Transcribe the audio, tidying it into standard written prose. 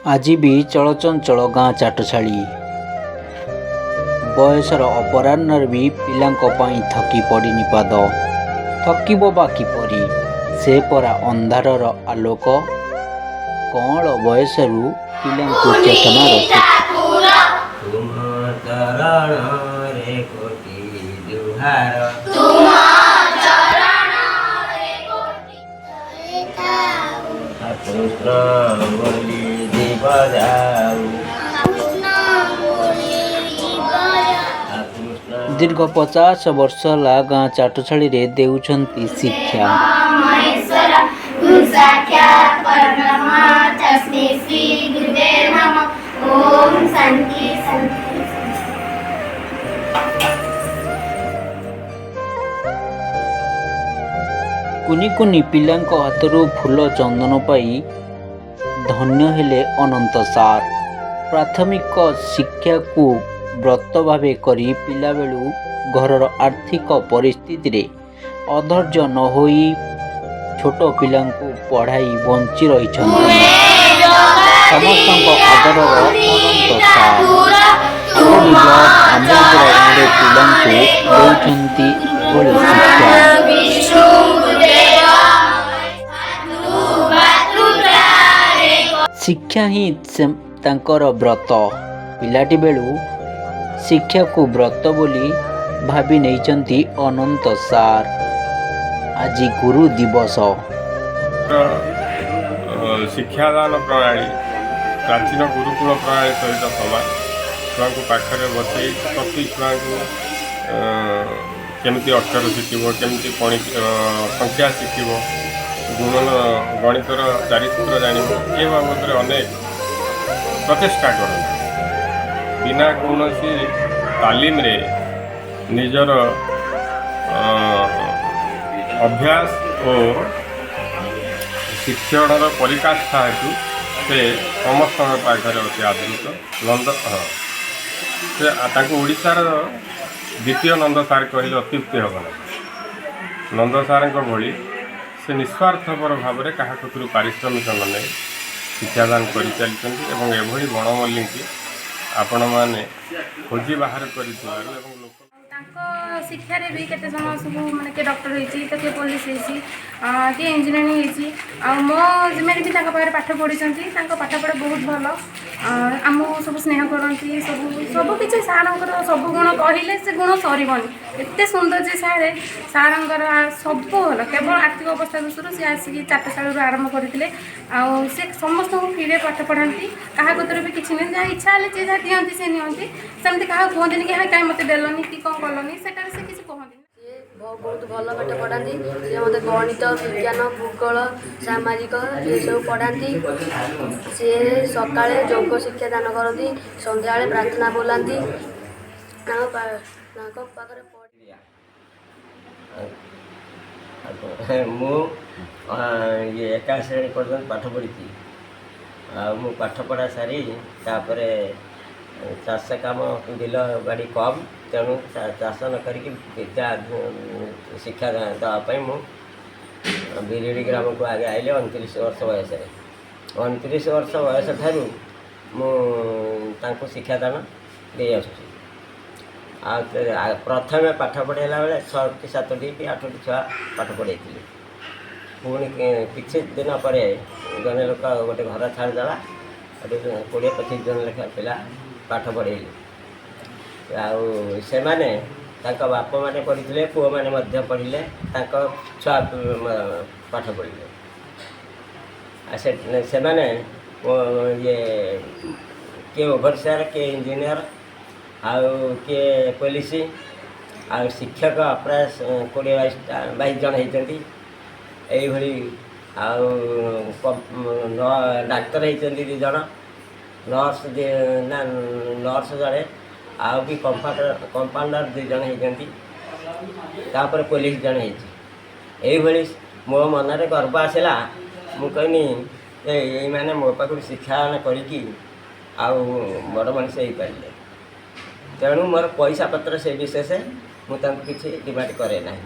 ଆଜି ବି ଚଳଚଞ୍ଚଳ ଗାଁ ଚାଟଶାଳୀ। ବୟସର ଅପରାହ୍ନରେ ବି ପିଲାଙ୍କ ପାଇଁ ଥକି ପଡ଼ିନି ପାଦ। ଥକିବ ବା କିପରି, ସେ ପରା ଅନ୍ଧାରର ଆଲୋକ। କଅଁଳ ବୟସରୁ ପିଲାଙ୍କୁ ଚେତନାର ତୁମ ଚରଣରେ କୋଟି ଜୁହାର। କୃଷ୍ଣ ବୋଲି ଜୀବ ଯାଉ, କୃଷ୍ଣ। ଦୀର୍ଘ 50 ବର୍ଷ ହେଲା ଗାଁ ଚାଟଶାଳୀରେ ଦେଉଛନ୍ତି ଶିକ୍ଷା। ମହେଶ୍ୱର ଗୁରୁ ସାକ୍ଷାତ ପରବ୍ରହ୍ମ ତସ୍ମୈ ଶ୍ରୀ ଗୁରୁବେ ନମଃ। ଓମ୍ ଶାନ୍ତି ଶାନ୍ତି ଶାନ୍ତି। କୁନି କୁନି ପିଲାଙ୍କ ହାତରୁ ଫୁଲ ଚନ୍ଦନ ପାଇ ଧନ୍ୟ ହେଲେ ଅନନ୍ତ ସାର୍। ପ୍ରାଥମିକ ଶିକ୍ଷାକୁ ବ୍ରତ ଭାବେ କରି ପିଲାବେଳୁ ଘରର ଆର୍ଥିକ ପରିସ୍ଥିତିରେ ଅଧୈର୍ଯ୍ୟ ନ ହୋଇ ଛୋଟ ପିଲାଙ୍କୁ ପଢ଼ାଇ ବଞ୍ଚି ରହିଛନ୍ତି ସମସ୍ତଙ୍କ ଆଦରର ଅନନ୍ତ ସାର୍। ଆରଡି ବ୍ଲକ ଆମ୍ବପୁର ଗାଁରେ ପିଲାଙ୍କୁ ଦେଉଛନ୍ତି ଏଭଳି ଶିକ୍ଷା। ବିଷ୍ଣୁ ଦେବ। ଶିକ୍ଷା ହିଁ ତାଙ୍କର ବ୍ରତ। ପିଲାଟି ବେଳୁ ଶିକ୍ଷାକୁ ବ୍ରତ ବୋଲି ଭାବି ନେଇଛନ୍ତି ଅନନ୍ତ ସାର୍। ଆଜି ଗୁରୁ ଦିବସ। ଶିକ୍ଷାଦାନ ପ୍ରଣାଳୀ ପ୍ରାଚୀନ ଗୁରୁକୁଳ ପ୍ରଣାଳୀ ସହିତ ସମାନ। ଛୁଆଙ୍କୁ ପାଖରେ ବସେଇ ପ୍ରତି ଛୁଆଙ୍କୁ କେମିତି ଅକ୍ଷର ଶିଖିବ, କେମିତି ସଂଖ୍ୟା ଶିଖିବ, ଗୁଣନ ଗଣିତର ଚାରିସୂତ୍ର ଜାଣିବ, ଏ ବାବଦରେ ଅନେକ ପ୍ରଚେଷ୍ଟା କରନ୍ତି। ବିନା କୌଣସି ତାଲିମରେ ନିଜର ଅଭ୍ୟାସ ଓ ଶିକ୍ଷଣର ପରିକାଷ୍ଠା ହେତୁ ସେ ସମସ୍ତଙ୍କ ପାଖରେ ଅତି ଆଦୃତ। ନନ୍ଦ, ହଁ, ସେ ତାଙ୍କୁ ଓଡ଼ିଶାର ଦ୍ୱିତୀୟ ନନ୍ଦ ସାର୍ କହିଲେ ଅତ୍ୟୁକ୍ତି ହେବ ନାହିଁ। ନନ୍ଦ ସାର୍ଙ୍କ ଭଳି ସେ ନିସ୍ୱାର୍ଥପର ଭାବରେ କାହା କତିରୁ ପାରିଶ୍ରମିକ ନ ନେଇ ଶିକ୍ଷାଦାନ କରିଚାଲିଛନ୍ତି ଏବଂ ଏଭଳି ବଣମଲ୍ଲୀଙ୍କୁ ଆପଣମାନେ ଖୋଜି ବାହାର କରିଥିବାରୁ ଏବଂ ଲୋକ ତାଙ୍କ ଶିକ୍ଷାରେ ବି କେତେ ଜଣ ସବୁ, ମାନେ କିଏ ଡକ୍ଟର ହେଇଛି ତ କିଏ ପୋଲିସ ହେଇଛି, କିଏ ଇଞ୍ଜିନିୟରିଂ ହେଇଛି। ଆଉ ମୋ ଜିମାରେ ବି ତାଙ୍କ ପାଖରେ ପାଠ ପଢ଼ିଛନ୍ତି। ତାଙ୍କ ପାଠପଢ଼ା ବହୁତ ଭଲ। ଆମକୁ ସବୁ ସ୍ନେହ କରନ୍ତି। ସବୁ ସବୁ କିଛି ସାରଙ୍କର ସବୁ ଗୁଣ କହିଲେ ସେ ଗୁଣ ସରିବନି। ଏତେ ସୁନ୍ଦର ଯେ ସାରେ, ସାରଙ୍କର ସବୁ ଭଲ। କେବଳ ଆର୍ଥିକ ଅବସ୍ଥା ଦୃଷ୍ଟିରୁ ସେ ଆସିକି ଚାଟଶାଳୀରୁ ଆରମ୍ଭ କରିଥିଲେ। ଆଉ ସେ ସମସ୍ତଙ୍କୁ ଫ୍ରିରେ ପାଠ ପଢ଼ାନ୍ତି। କାହା କତିରେ ବି କିଛି ନାହିଁ। ଯାହା ଇଚ୍ଛା ହେଲେ ଯିଏ ଯାହା ଦିଅନ୍ତି ସେ ନିଅନ୍ତି। ସେମିତି କାହାକୁ କୁହନ୍ତିନି କି ହଁ, କାହିଁ ମୋତେ ଦେଲନି କି କ'ଣ କଲନି, ସେଟା ବି ସେ କିଛି କହନ୍ତିନି। ସିଏ ବହୁତ ଭଲ ପାଠ ପଢ଼ାନ୍ତି। ସିଏ ମୋତେ ଗଣିତ, ବିଜ୍ଞାନ, ଭୂଗୋଳ, ସାମାଜିକ ଏସବୁ ପଢ଼ାନ୍ତି। ସିଏ ସକାଳେ ଯୋଗ ଶିକ୍ଷା ଦାନ କରନ୍ତି, ସନ୍ଧ୍ୟାବେଳେ ପ୍ରାର୍ଥନା ବୋଲାନ୍ତି। ତାଙ୍କ ପାଖରେ ମୁଁ ଇଏ ଏକାଦଶ ଶ୍ରେଣୀ ପର୍ଯ୍ୟନ୍ତ ପାଠ ପଢ଼ିଛି। ଆଉ ମୁଁ ପାଠ ପଢ଼ା ସାରି ତାପରେ ଚାଷ କାମ, ବିଲ ବାଡ଼ି କମ୍, ତେଣୁ ଚାଷ ନ କରିକି ବିଦ୍ୟା ଶିକ୍ଷା ଦେବା ପାଇଁ ମୁଁ ବିରିଡ଼ି ଗ୍ରାମକୁ ଆଗେ ଆଇଲି 29 ବର୍ଷ ବୟସରେ। 29 ବର୍ଷ ବୟସ ଠାରୁ ମୁଁ ତାଙ୍କୁ ଶିକ୍ଷାଦାନ ଦେଇ ଆସୁଛି। ଆଉ ପ୍ରଥମେ ପାଠ ପଢ଼ାଇଲା ବେଳେ ଛଅଟି, ସାତଟି କି ଆଠଟି ଛୁଆ ପାଠ ପଢ଼ାଇଥିଲି। ପୁଣି କିଛି ଦିନ ପରେ ଜଣେ ଲୋକ ଗୋଟେ ଘର ଛାଡ଼ିଦେଲା। ସେଠୁ 20-25 ଜଣ ଲେଖା ପିଲା ପାଠ ପଢ଼େଇଲି। ଆଉ ସେମାନେ ତାଙ୍କ ବାପାମାନେ ପଢ଼ିଥିଲେ, ପୁଅମାନେ ମଧ୍ୟ ପଢ଼ିଲେ, ତାଙ୍କ ଛୁଆ ପାଠ ପଢ଼ିଲେ। ଆଉ ସେମାନେ ଇଏ କିଏ ଓଭରସିଆର, କିଏ ଇଞ୍ଜିନିୟର, ଆଉ କିଏ ପୋଲିସ, ଆଉ ଶିକ୍ଷକ ପ୍ରାୟ 20 22ଟା, 22 ଜଣ ହେଇଛନ୍ତି ଏଇଭଳି। ଆଉ ଡାକ୍ତର ହେଇଛନ୍ତି ଦୁଇ ଜଣ, ନର୍ସ ନା ନର୍ସ ଜଣେ, ଆଉ ବି କମ୍ପାଉଣ୍ଡର ଦୁଇ ଜଣ ହେଇଛନ୍ତି। ତାପରେ ପୋଲିସ ଜଣେ ହେଇଛି। ଏଇଭଳି ମୋ ମନରେ ଗର୍ବ ଆସିଲା। ମୁଁ କହିନି ଯେ ଏଇମାନେ ମୋ ପାଖରୁ ଶିକ୍ଷାଦାନ କରିକି ଆଉ ବଡ଼ ମଣିଷ ହେଇପାରିଲେ। ତେଣୁ ମୋର ପଇସା ପତ୍ର ସେ ବିଶେଷ ମୁଁ ତାଙ୍କୁ କିଛି ଡିମାଣ୍ଡ କରେ ନାହିଁ।